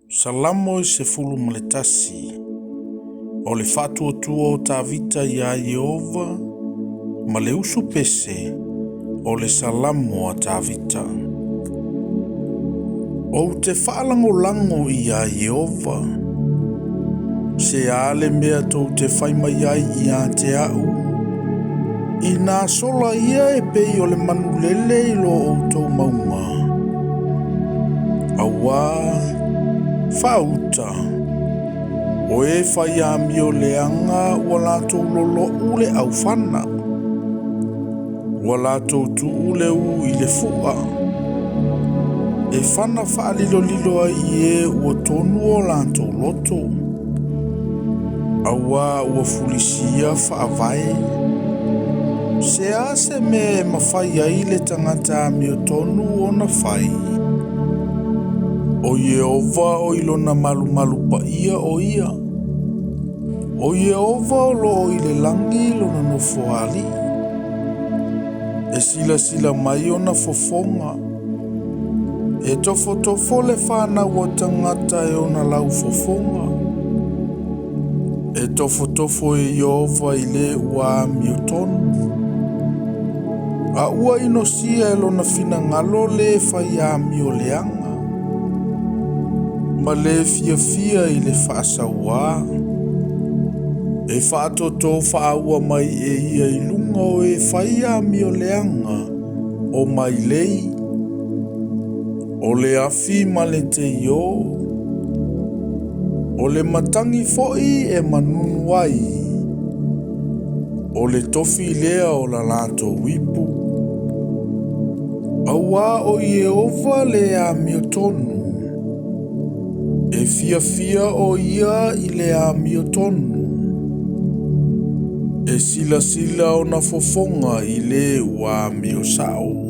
Salamo e 11. O le faatuatua o Tavita iā Ieova ma le usu pese o le Salamo a Tavita. Ou te faalagolago iā Ieova. Se a le mea tou te fai mai ai ia te a'u, inā sola ia e pei o le manulele i lo outou mauga. Auā faauta, o e fai amio leaga ua latou lolo'u le aufana, ua latou tuu le ū i le fu'a, e fana faalilolilo ai i e ua tonu o latou loto. Auā ua fulisia faavae. Se a se mea e mafai ai le tagata amiotonu ona fai? O Ieova o i lona malumalu paia o ia. O Ieova o loo i le lagi lona nofoalii. E silasila mai ona fofoga. E tofotofo le fanau a tagata e ona laufofoga. E tofotofo e Ieova i le ua amiotonu. A ua inosia e lona finagalo le fai amio leaga, ma le fiafia i le faasauā. E faatōtō faaua mai e ia i luga o e fai amio leaga o mailei, o le afi ma le teiō, o le matagi foi e manunu ai, o le tofi lea o la latou ipu. Auā o Ieova le amiotonu. E fiafia o ia i le amiotonu. E silasila ona fofoga i le ua amio sao.